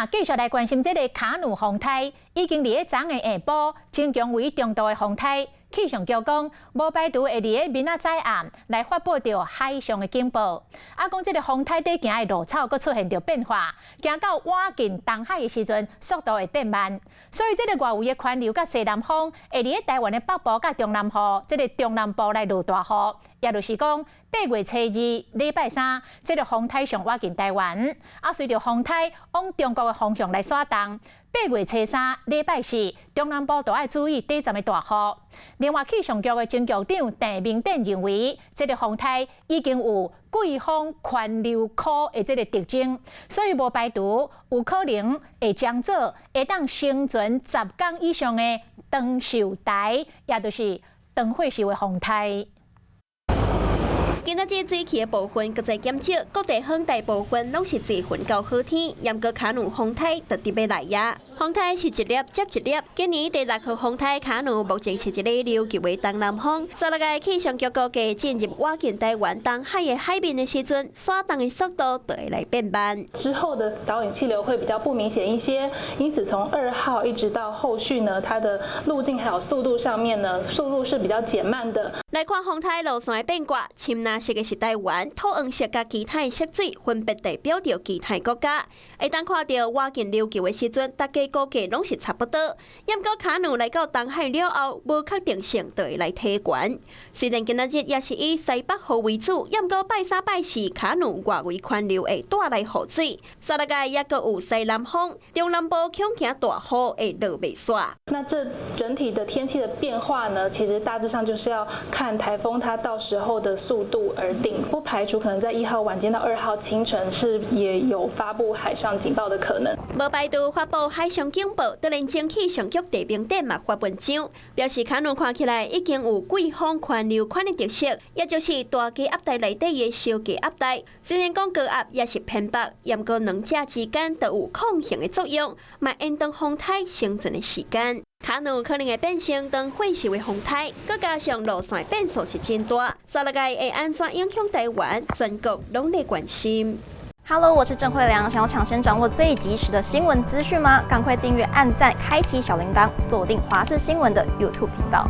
繼續來關心這个卡努風颱，已經佇咧昨昏下晡增強為中度的風颱。氣象局講，無排除會佇咧明仔載暗來發布著海上的警報。啊，講這个風颱佇行的路草閣出現著變化，行到倚近東海的時陣，速度會變慢。所以這个外圍的環流佮西南風會佇咧台灣的北部佮中南部，這个中南部來落大雨。也就是講，8月初二禮拜三，這个風颱上倚近台灣。啊，隨著風颱往中國的方向來徙動。8月初三禮拜四，中南部都愛注意短暫的大雨。另外，氣象局的前局長鄭明典認為，這个風颱已經有季風環流箍的這个特徵，所以無排除有可能會將做會當生存10天以上的長壽台，也就是長歲數的風颱。今仔日水汽的部分閣再減少，各地方大部分攏是濟雲到好天，毋過卡努風颱就特別來矣。風颱是一粒接一粒，今年第六號風颱卡努目前是一个琉球的東南風。煞落來氣象局估計進入倚近台灣東海的海面的時陣，徙動的速度就會來變慢。之後的導引氣流會比較不明顯一些，因此從2號一直到後續呢，它的路徑還有速度上面呢，速度是比較減慢的。來看風颱路線的變卦，深藍色的是台灣，土黃色佮其他的色水分別代表著其他國家。會當看著倚近琉球的時陣，大家估計攏是差不多。毋過卡努來到東海了後，無確定性就會來提懸。雖然今仔日也是以西北雨為主，毋過拜三拜四卡努外圍環流會帶來雨水，煞落來也閣有西南風，中南部恐驚大雨會落袂煞。那這整體的天氣的變化呢，其實大致上就是要看颱風它到時候的速度而定，不排除可能在1號晚間到2號清晨是也有發布海上警報的可能。無排除發布海上警報，就連前氣象局鄭明典嘛發文章，表示卡努看起來已經有季風環流款的特色，也就是大低壓帶內底的小低壓帶。雖然講高壓也是偏北，毋過兩者之間都有抗衡的作用，嘛延長風颱生存的時間。卡努可能會變成長歲數的風颱，閣加上路線變數是真大，煞落來會按怎影響台灣，全國攏咧關心。 Hello，我是鄭慧良。想要搶先掌握最及時的新聞資訊嗎？趕快訂閱、按讚、開啟小鈴鐺，鎖定華視新聞的 YouTube 頻道。